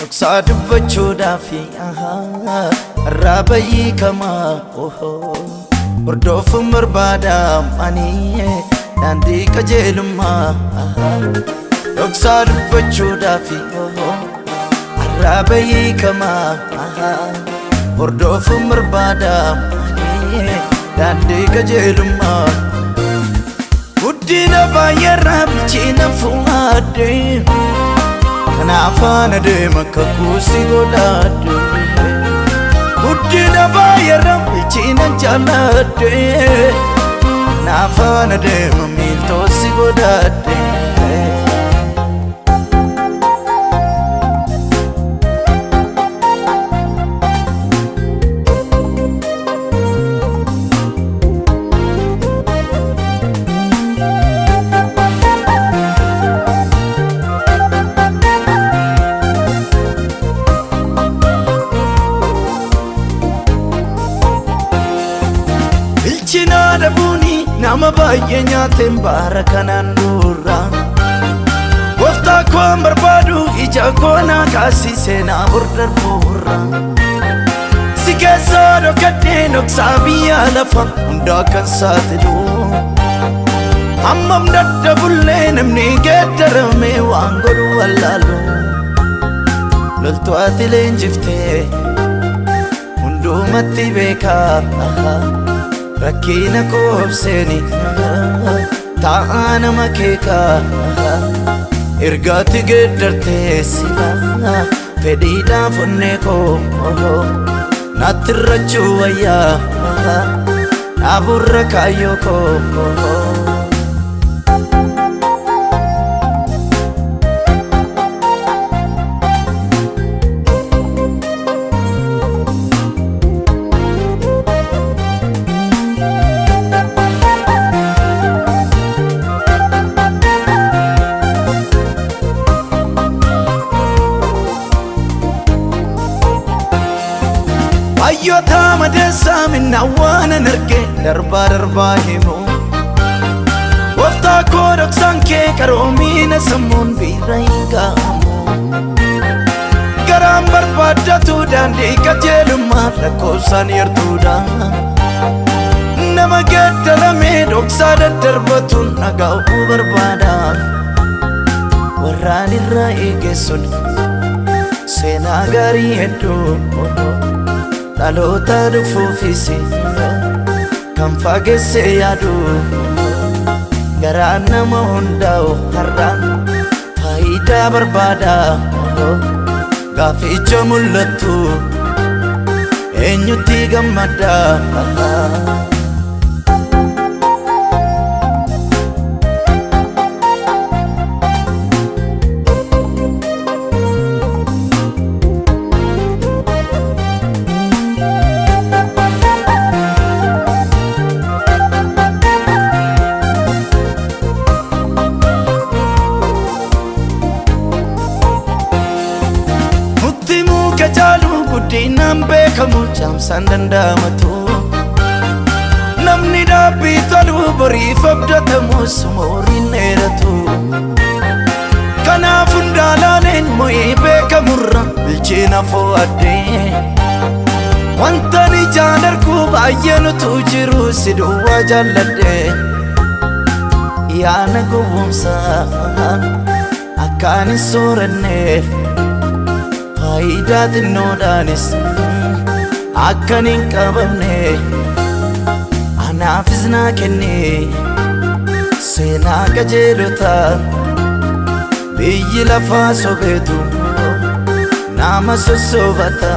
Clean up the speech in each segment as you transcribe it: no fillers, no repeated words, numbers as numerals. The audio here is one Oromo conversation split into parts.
Dhoksaa dubbachuudhaaf irraa bayyiikamaa hordofuun barbaada ani daandii qajeelummaa. Dhoksaa dubbachuudhaaf irraa bayyiikamaa hordofuun barbaada ani daandii qajeelummaa. Guddina baay'eerraa bilchina fuudhee kanaaf ana deema akka kuusi godhadhe. Guddina baay'eerraa bilchina jaalladhe kanaaf ana deema miiltoosi godhadhe. Bilchina dhabuuni nama baay'ee nyaateen baara kanaan dura. Gooftaa koon barbaadu ija koo naa kaasisee naa darbuurra. Si keessaa dhokadhee dhoksaa biyya lafa hundaa kan saaxilu. Hammam daddabullee namni geeddarame waan godhu wallaalu. Loltuu ati leenjiftee hundumatti beekaa. Rakkina koobseeni taa'aa nama keekaa. Ergaatti geeddartee sila fedhiidhaaf onnee koo natti irrachuu wayyaa dhaaburra kaayyoo koo. Hayyoota madeessaa minnaa waan arge darbaa darbaa himu. Gooftaa koo dhoksaan kee qaroomina sammuun biira hin ga'amu. Garaan barbaaddatu daandii qajeelummaa lakkoofsaan yartuudha. Nama geeddaramee dhoksaa daddarbatuun dhaga'uu barbaada. Warraan irraa eegessun seenaa gaarii hedduu dhaloota dhufuufis kan fageesse yaadu. Garaan nama hundaa'u har'aan faayidaa barbaada. Gaaficha mul'attu eenyutti gammada? Nutti muka caalu guddinaan beekamu caamsaan danda'amatu. Namni dhaabbii tolu boriif abdatamus umuriin dheeratu. Kanaaf hundaa laaleen mo'ee beekamurra bilchina fo'adhee. Wanta ijaan argu baay'een utuu jiru si duwwaa jaalladhe. Yaana gowwoomsaa akkaan hin sooranneef faayidaa xinnoodhaanis akkan hin qabamne anaafis naa kenne seenaa qajeelotaa biyyi lafaa sobeetu nama sossobata.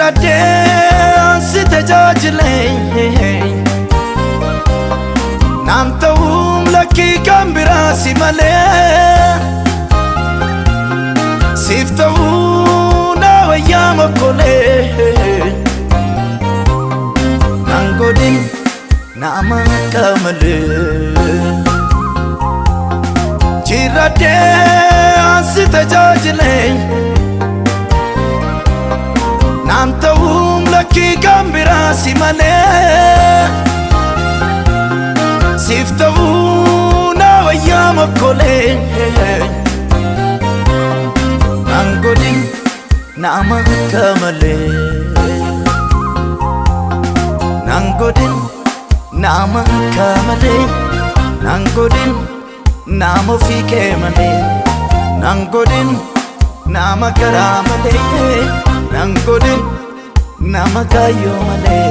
Jirradhee si tajaajilee naan ta'uun lakkii kan biraa si malee siif ta'uu na wayyaa mokkolee. godhin nama akka malee. Jirradhee ansi tajaajilee naan ta'uun lakkii kan biraa si malee. Siif ta'uu na wayyaa mokkolee. Naan godhin nama akka malee. Naan godhin nama akka malee. Naan godhin nama ofii kee malee. Naan godhin nama garaa malee. Naan godhin nama kaayyoo malee.